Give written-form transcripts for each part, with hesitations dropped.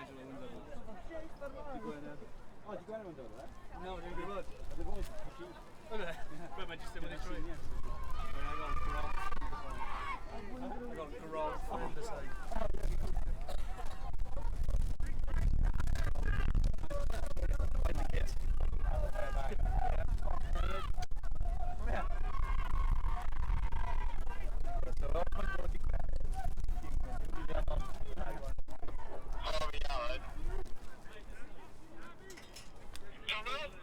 Nigel Owen's efo. Di Gwener. O, di Gwener yn dod, e? No, dwi'n gwybod. Oedd e fod? Oedd e? Be, mae jyst ddim wedi troi. I got growl. I got growl from the side. Like the kit. Yeah. So, mae'n dod i Gwener. Sorry, Alan. Thomas?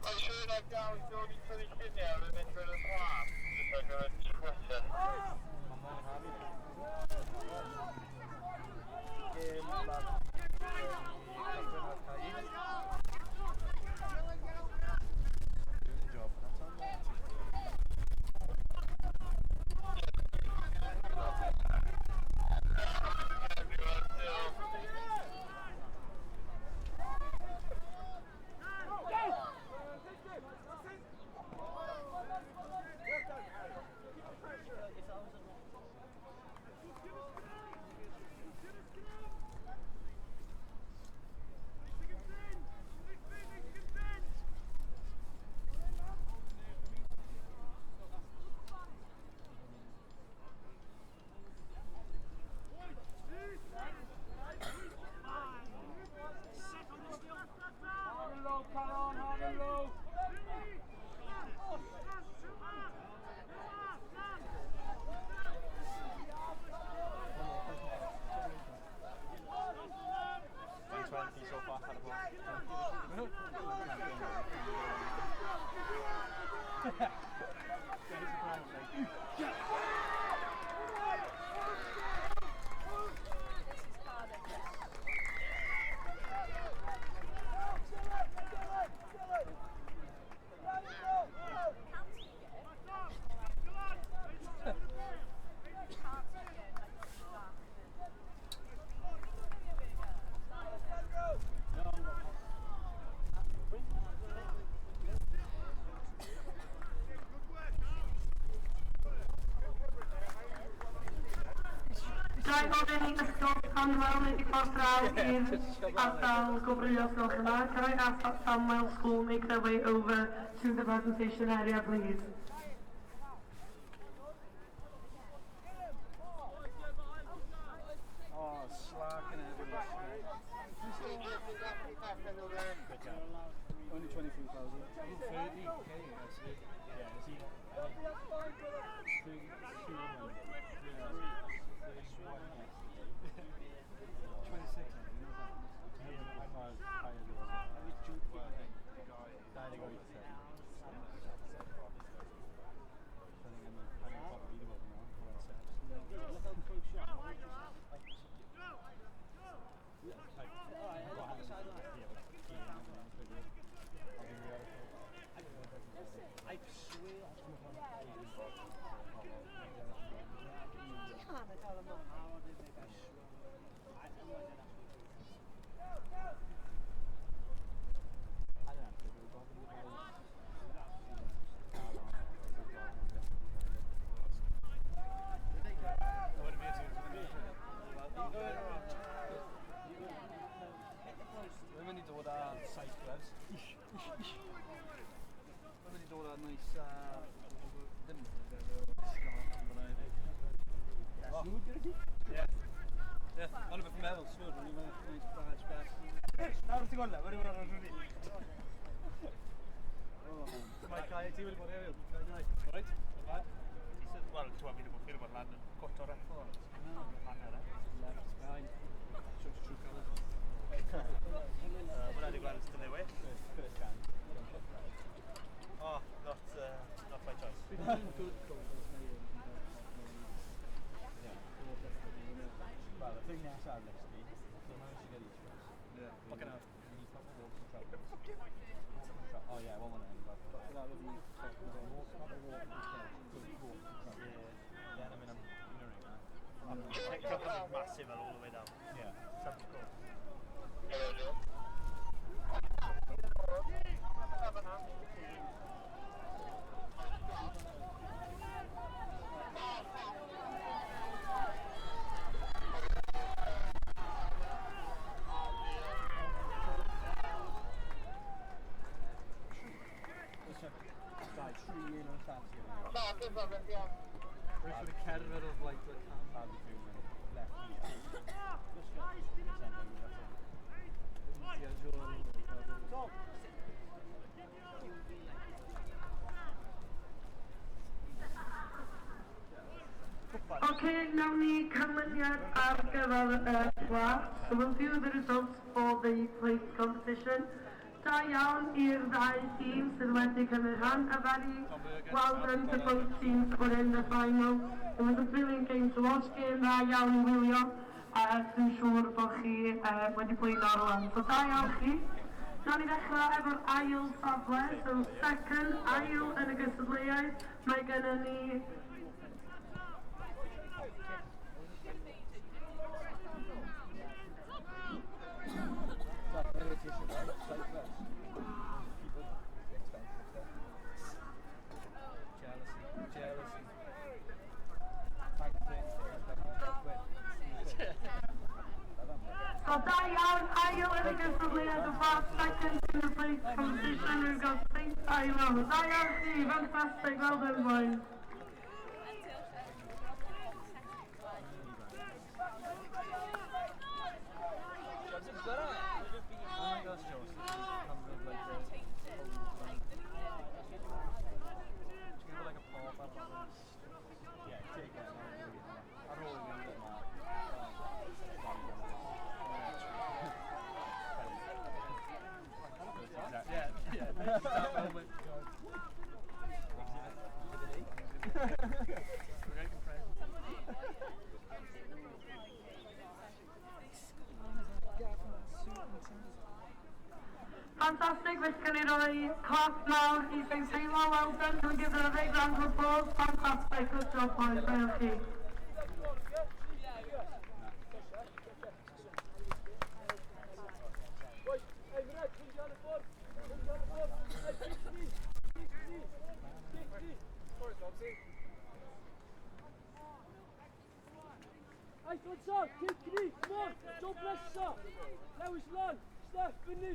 I'm sure that Gary's already finished in there and then for the class. Just like on Twitter. Gêm lan. Captain Doing the job. That's on there. Everyone still. Hard and low, Calon, hard and low. 20 so far, had a ball. This is Cardiff. Can't take it. Can't take it. Like, that. Ga i ofyn i Ysgol Sandwell wneud eu ffordd draw i'r ardal gwobrwyo os gwelwch yn dda. Can I ask that Sandwell School make their way over to the presentation area, please? Oh, slack and everything. Only 23,000. 30k, I see. Yeah, is he? 32. Yeah. 31. 26, I think. I'm higher than I think I say. I think I'm top of leaderboard now. Well set. Like, what happens? Yeah, but I'll be real. I swear. I don't know. Mae'n mynd i dod â saith gloves. Mae'n mynd i dod â nice... Ddim scarf yn fyna hefyd. Smooth gyda ti? Ie. Ie, ond beth yn meddwl, smooth, mae'n nice badge bach. Nawr ti'n gweld e, wedi bod ar y rhywun. Mae Kai, ti wedi bod heddiw? Kai Dau. Right, not bad. Decent. Wel, ti'n fi wedi bod lan yn cwt o'r effo. Hanner, e. Left behind. Shows true colours. Hwnna wedi gweld dyddiau well. First chance. Oh, not by choice. Good goals, neu Yeah. Well, the thing nesaf ar list fi, so managed to get each of us. Yeah. Fucking hell. We need proper walking trousers. Oh yeah, one of them. But That would be walk, proper walking trousers. Good walking trousers. Yeah. Then I'm in a ring. Couple of massive all the way down. Yeah. Something cool. Hello, Joe. Rwy'n wedi cerdded o flaen y cam. Left knee. Tom! Okay, nawn ni canlyniad ar gyfer y plat. So we'll do the results for the plate competition. Da iawn i'r ddau dîm sydd wedi cymryd rhan. A very well done to both teams that were in the final. It was a brilliant game to watch. Game dda iawn i wylio. A dwi'n siŵr bod chi wedi blino rwan. So da iawn chi. Nawn ni ddechrau efo'r ail safle. So second, ail yn y gystadleuaeth. Mae gennym ni Jealousy. Jealousy. Thank So da iawn, ail yn y gystadleuaeth, y plat, second in the plate competition, we've got St Teilo. Da iawn chi, fantastic, well done boys. Oh my gosh, Josh. Comes with like a... Do you give it like a pop up on it? Yeah, take it. Ar ôl i fynd yma. Yeah. That moment. We're getting presents. Fantastic, felly can i roi clap mawr i St Teilo, well done, can we give them a big round of applause? Fantastic, good job boys, da iawn chi. Hey, Murad, come down the board. Come down the board. Hey, kick me. Kick me. Kick me. Sorry, Topsy. Hey, Gonzalo, kick me. Come on. Don't press up. Lewis, run. Steph, fyny.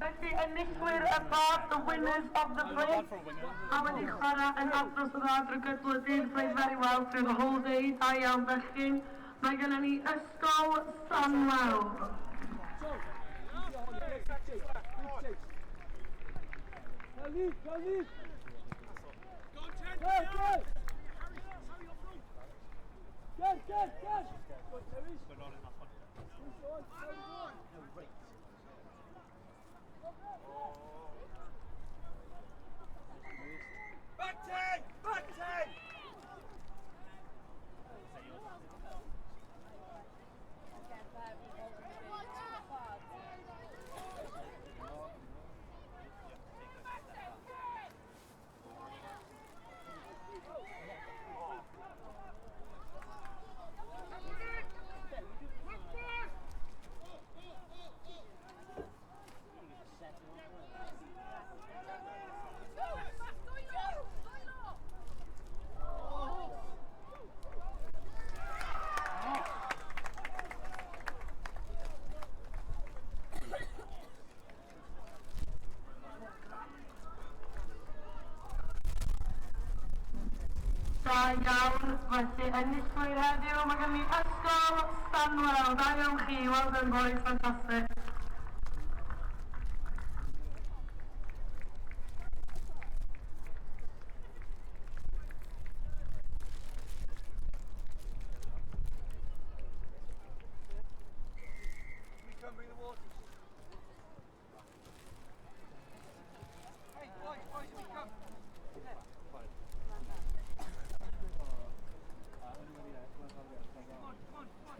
Felly, enillwyr y plat, the winners of the plate, a wedi chwarae yn andros o dda drwy gydol y dydd, played very well through the whole day, da iawn bechgyn. Mae gennym ni Ysgol Stanwell. Tom. Big chase. Big chase. Go lead, go lead. Go, go. Go, go, go. Good, Lewis. But not enough on it. Push on, carry on. Back 10! Back 10! Da iawn, felly enillwyr heddiw, mae gen ni Ysgol Stanwell. Da iawn chi, well done boys, fantastic. We come bring the water. Hey, boys, boys, we come. Come on, come on, come on.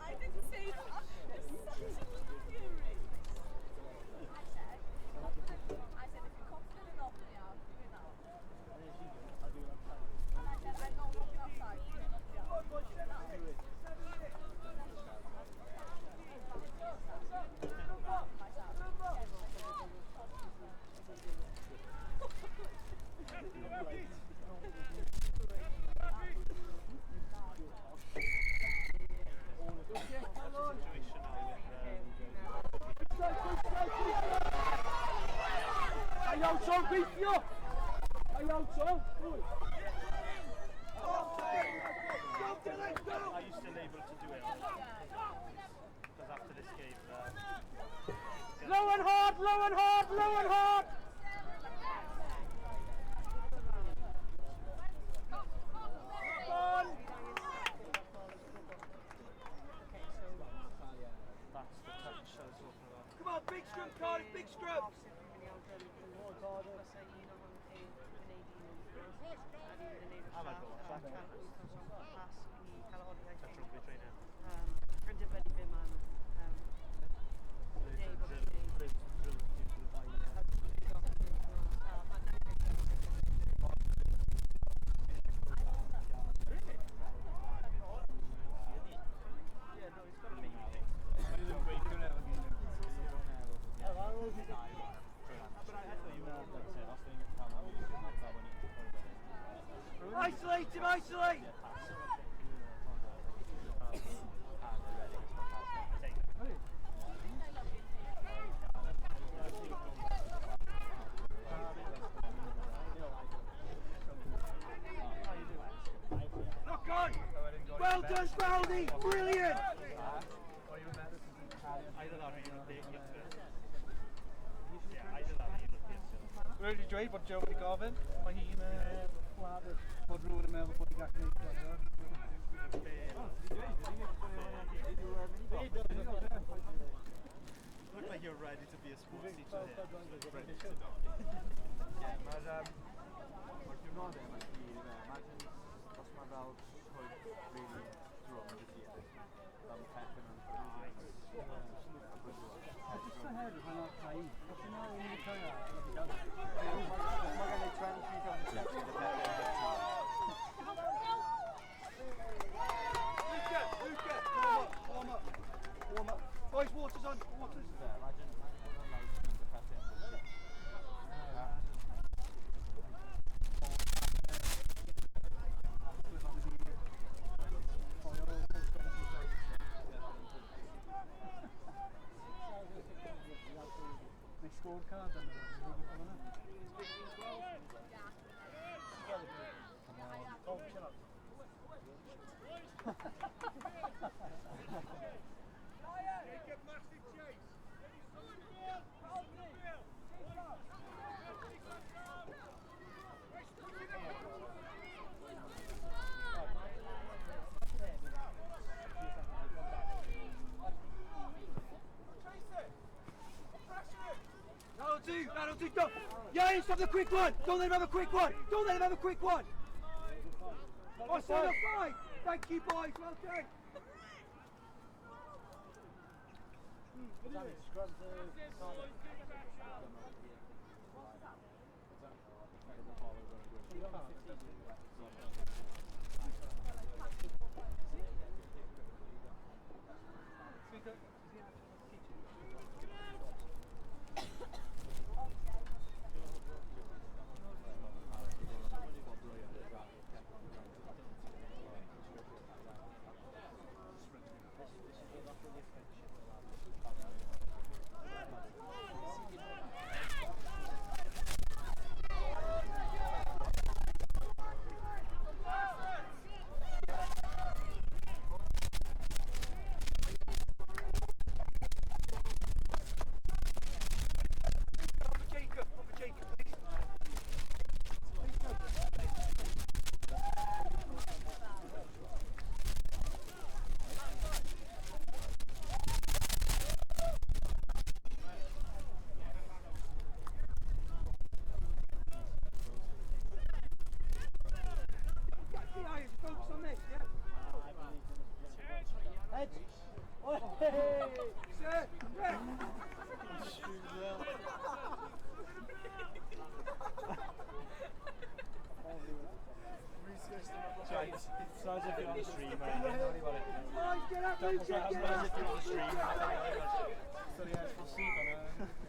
I didn't say that. It's such a theory. I said, if you're confident enough, yeah, do it now. And I said, I'm not walking outside. Do it not, yeah. Situation now with Da iawn, Tom, gweithio! Da iawn, Tom! Are you still able to do it? Because after this game, Low and hard, low and hard, low and hard! On! That's the touch I was talking about. Come on, big scrum, Cardiff, big scrum! I might go watch that. Touch rugby training. Drill, drill, drill. Yeah, no, it's got to be. Isolate him, isolate! Knock on! Well done, Baldy! Brilliant! Either that or you look the youngster. Yeah, either that or you look the youngster. Wedi dweud bod Joe wedi gofyn, mae hi'n bod rhywun yn meddwl bod hi'n gallu gwneud hwnna. Look like you're ready to be a sports teacher here. Ready to go. Ie, mae'r mae'r diwrnodau yma'n hir i fe. Imagine os mae fel rhoi really drwm dy ti, fel mae pethau mewn Just oherwydd mae'n o'r time. Os yna o'n i'n cael ar, Mae gen i 23,000 steps gyda pethau yn ti. Luca, Luca, warm up, warm up, warm up. Boys, water's on, water's. Imagine, imagine hwnna'n live stream gyda pethau yn dy ti. Neu scorecard am rhywbeth fel yna. Oh, chill out. Jacob, massive chase. That'll do, go. Yeah, stop the quick one. Don't let him have a quick one. Don't let him have a quick one. Oh, son of five. Thank you, boys. Well done. Sir, ref. Sorry, it's as if you're on the stream or anything, don't worry about it. Boys, get up, Luke, get It's as up. if you're on the stream. Sorry, yeah, it's full seat on.